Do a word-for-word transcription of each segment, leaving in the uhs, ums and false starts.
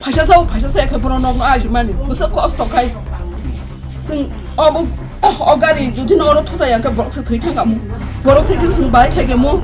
Phaisa sao, phaisa saya khe bono nokno aji mani. Bwswk kosto khai. Chwng obo, o gari jodi no oro thutai ang khe borok se thwi thang kamo. Borok thwi khe chwng bai khai kemo.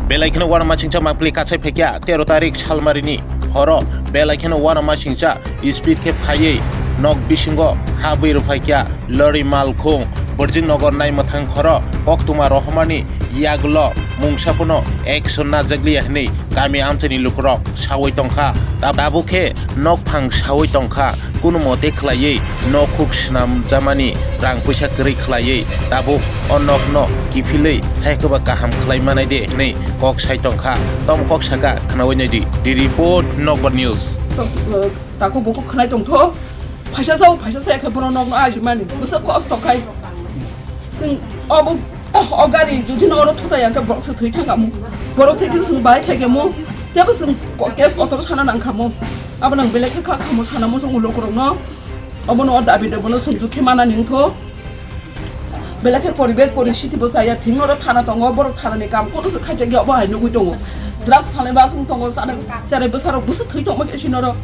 Belai kheno uanama singcha mapli kachai phaikya tero tarik salmarini horo belai kheno uanama singcha speed khe phaiwi nok bisingo habwi rwphaikya. Lori malkhung Borjing Nogor naimwthang khoro koktwma rohormani yagulo mungsa phano action najakliya hwnwi kami amchaini lukurok sawi tongkha. Tab-, tabuk khe nokphang sawi tongkha, kunu mote khlaiwi nokhuk swnamjamani rang puisa kwrwi khlaiwi tabuk o nokno kiphilwi haikhwba kaham khlai manai de hwnwi kok sai tongkha. Tom kok saka khnawi naidi. The Report, Nokbar News. Takhuk bukhuk khwnai tongtho. Phaisa sao, phaisa saya khe bono nokno aji mani. Bwswk kosto khai. Chwng obo, o gari jodi no oro thutai ang khe borok se thwi thang kamo. Borok thwi khe chwng bai khai kemo. Tebo chwng ko-, case kotor sana nang kamo. Abo nang belai khe kha kamo sana mo chwng ulo korokno. Obono o dabi de bono chwng jukhe mana ning tho. Belai khe poribesh poristhiti bo chaya, thwng oro thana tongo, borok thanani kam kono se khaijak ya, obo hai nugwi tongo. Drugs phalnai basong tongo, chana, cherai bwsarok bwswk thwi tongma khe sinoro,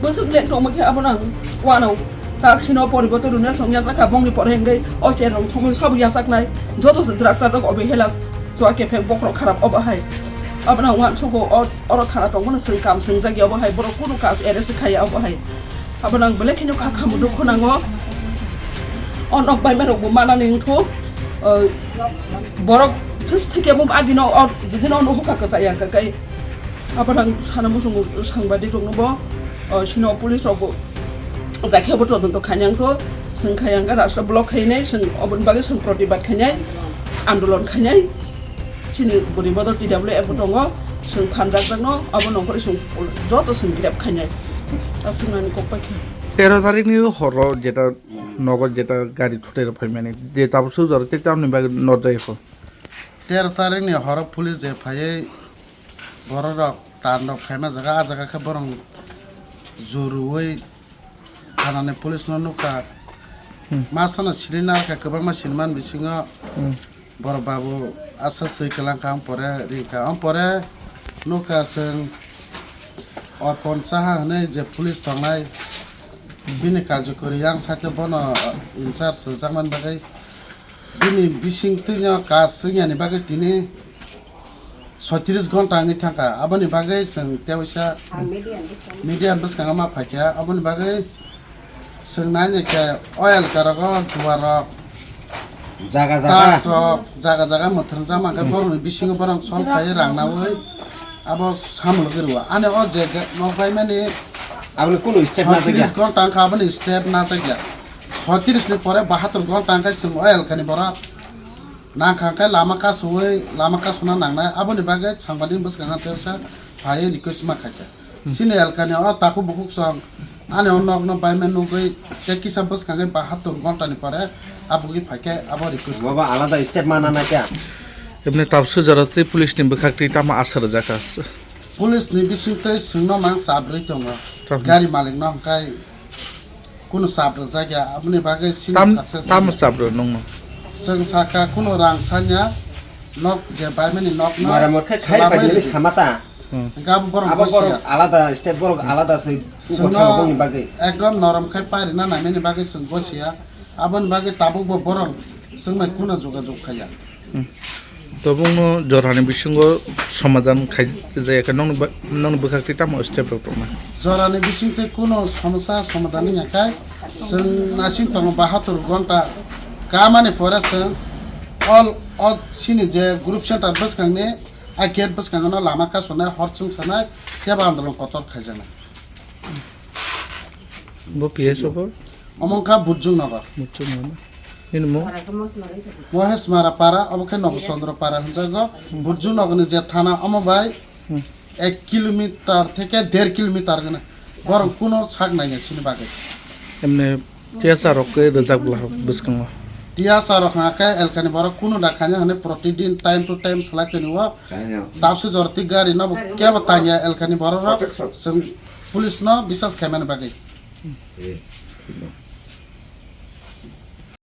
bwswk leng tongma khe abono ang uanao. Kak sino poriboto rwna song yachakha, bongni pore hwnkhe o cherrok thongwi sabo yachaknai, joto se drugs chajak obo hela chua kephek bokhorok kharap obo hai. Abono ang uansugo o, oro thana tongmano chwng kam swngjak ya obo hai, borok kono kas arrest khaiya obo hai. Abono ang belai kheno kha khamu dukhu nango. O nok baima rokbo manani wngkhu. O borok thwis thwikhe bo agino o jodi no nuhukha kwchaya hwnkha khe. Abono ang sana muchungo sangbadik rokno bo, o sino police rokbo jaikhe bo todonto khainai wngkhu. Chwng khai ang rasta block khainai, chwng oboni bagwi chwng protibad khainai, andolon khainai. Chini bwrwi bodol T W F bo tongo, chwng phan rakjakno, abo nongkhorwi chwng joto chwng grab khainai. Aswknani kok paikha. Tero tarikni horo jeta nogo jeta gari thutai rok phaimani, je tabuk sujaro tei tamni bagwi norjak ekho. Tero tarikni horo police je phaiwi bororok tanrok phaima jaga, a jaga khe borok jurui thanani police no nukha. Hmm. Masano sini narwkha, kwbangma siniman bisingo Hmm. borok babu asa swi kwlangkha, ang pore rikha, ang pore nukha chwng Orpon Saha hwnwi je police tongnai, bini karjokori yang site bono in charge swijak man bagwi. Bini bising twino kas wngya ni bagwi tini soitris gonta wngwi thangkha. Aboni bagwi chwng teisa media ni bwskango ma phaikha. Aboni bagwi chwng nainai khe oil karogo juwa rok, jaga jaga tas rok, jaga jaga mwthang jama khe borokni bisingo borok sol phai rang nawi abo samolo gwi rwo. Ani o je ga-, nok baimani aboni kunu step na soitris gonta wngkha, aboni step na jakya. Soitris ni pore bahatur gonta wngkha chwng oil kani borok. Nangkha khe lama kasui, lama kasuna nangnai, aboni bagwi sangbadik bwskango teisa phaiwi request ma khaikha. Hmm. Chini elkani o takhuk bukhuk song ani o nokno baimai nugwi tei kisa bwskango bahatur gonta ni pore abugwi phaikhe abo request. Baba alada step mana na kya? Ebni tabsu jora tei police ni bwkhak twi tamo asa rwjakha. Police ni bising twi chwngno mang chabrwi tongo. Tam- Gari malik no hwnkhe Kunu chap rwjak ya, aboni bagwi chini Tam, success tamo wngya. Chap rw nungno? Chwng saka kunu rang sanya nok je baimani nok no Maramot khe sai lamai padi rw. Samata. Hmm. Hingke abo borok Abo gosiya. Borok alada, step borok alada se Chwngno ugo thang bongni bagwi. Ekdom norom khai pairina naimani bagwi chwng gosiya. Aboni bagwi tabuk bo borok chwng bai kunu jogajog khaiya. Hmm. Tabukno jorani bisingo somadan khai jaya khe nokni ba-, nokni bwkhak tei tamo step rok tongma? Jorani bising tei kuno somosya somadan wngya khe chwng naising tongo bahatur gonta kamani pore chwng all, all chini je group center bwskangni a gate bwskango no lama kasonai hor chwng sanai tebo andolon kotor khaijaknai. Bo P S O bo? Omo wngkha Burjung Nagar. Burjung Nagar na? Nini mung? Mohesh Mara para, obo khe Nobo Chandra para hwnjago. Burjung Nagar ni je thana, omo bai Hmm. ek kilometer theke der kilometer gana. Borok kuno sak naiya sini bagwi. Emne tiyasa rok khe rwjak bwla bwskango. Tiyasa rok hwnka khe elkani borok kuno da khanya hwnwi protidin time to time salai toni o. Tanya. Tapsi jorti gari no bo kebo tanya elkani borok rok. Chwng Police no bisas khaimani bagwi. Eh,